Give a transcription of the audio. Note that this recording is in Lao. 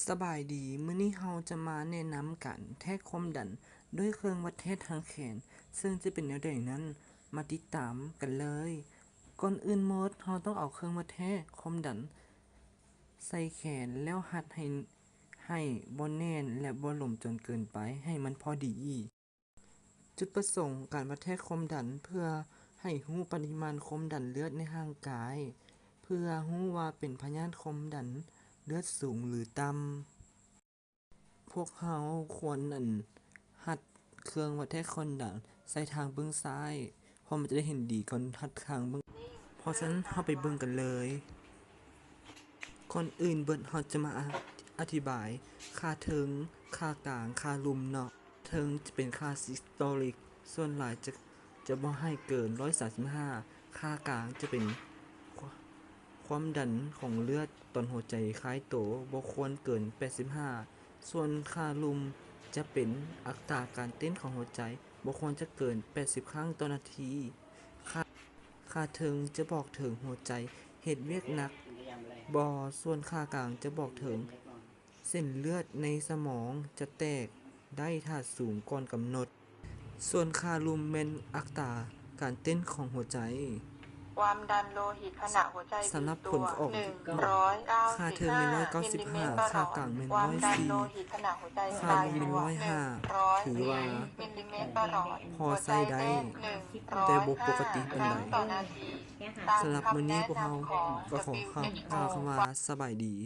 ສະບາຍດີ, ມື້ນີ້ເຮົາຈະມາແນະນຳການແທກຄວາມດັນດ້ວຍເຄື່ອງວັດແທກທາງແຂນ, ເຊິ່ງຈະເປັນແນວໃດນັ້ນ ມາຕິດຕາມກັນເລີຍ. ກ່ອນອື່ນໝົດ, ເຮົາຕ້ອງເອົາເຄື່ອງວັດແທກຄວາມດັນໃສ່ແຂນ ແລ້ວຮັດໃຫ້ ໃຫ້ບໍ່ແໜ້ນ ແລະ ບໍ່ຫຼວມຈົນເກີນໄປ, ໃຫ້ມັນພໍດີ. ຈຸດປະສົງການວັດແທກຄວາມດັນ ເພື່ອໃຫ້ຮູ້ປະລິມານຄວາມດັນເລືອດໃນຮ່າງກາຍ, ເພື່ອຮູ້ວ່າເປັນພະຍາດຄວາມດັນເລືອດສູງ ຫຼື ຕ່ຳ. ພວກເຮົາຄວນ ອັນ ຮັດເຄື່ອງວັດແທກຄວາມດັນໃສ່ທາງເບື້ອງຊ້າຍ, ເພາະມັນຈະໄດ້ເຫັນດີກ່ອນຮັດທາງເບື້ອງ, ເພາະສະນັ້ນເຮົາໄປເບິ່ງກັນເລີຍ. ກ່ອນອື່ນເບິດ ເຮົາຈະມາອະ ອະທິບາຍຄ່າເທິງ, ຄ່າກາງ, ຄ່າລຸ່ມເນາະ. ເທິງຈະເປັນຄ່າ systolic ສ່ວນຫຼາຍຈະ ຈະບໍ່ໃຫ້ເກີນຮ້ອຍສາມສິບຫ້າ, ຄ່າກາງຈະເປັນຄວາມດັນຂອງເລືອດຕອນຫົວໃຈຄາຍໂຕ ບໍ່ຄວນເກີນແປດສິບຫ້າ, ສ່ວນຄ່າລຸ່ມຈະເປັນອັດຕາການເຕັ້ນຂອງຫົວໃຈ ບໍ່ຄວນຈະເກີນແປດສິບຄັ້ງຕໍ່ນາທີ. ຄ່າ ຄ່າເທິງຈະບອກເຖິງຫົວໃຈເຮັດວຽກໜັກບໍ່, ສ່ວນຄ່າກາງຈະບອກເຖິງເສັ້ນເລືອດໃນສະໝອງຈະແຕກໄດ້ຖ້າສູງກ່ອນກຳນົດ. ສ່ວນຄ່າລຸ່ມແມ່ນອັດຕາການເຕັ້ນຂອງຫົວໃຈ. ຄວາມດັນໂລຫິດຂະໜະຫົວໃຈ ສຳລັບຜົນອອກ ໜຶ່ງຮ້ອຍເກົ້າສິບຫ້າ ຄ່າເທິງແມ່ນຮ້ອຍເກົ້າສິບຫ້າ, ມິລລີເມດຕໍ່ຫຼອດຫົວໃຈ. ຄ່າກາງແມ່ນຮ້ອຍສີ່, ຄ່າລຸ່ມແມ່ນຮ້ອຍຫ້າ, ຖືວ່າພໍໃຊ້ໄດ້ ແຕ່ບໍ່ປົກກະຕິປານໃດ. ສຳລັບມື້ນີ້ພວກເຮົາກໍຂໍກ່າວຄຳວ່າສະບາຍດີ.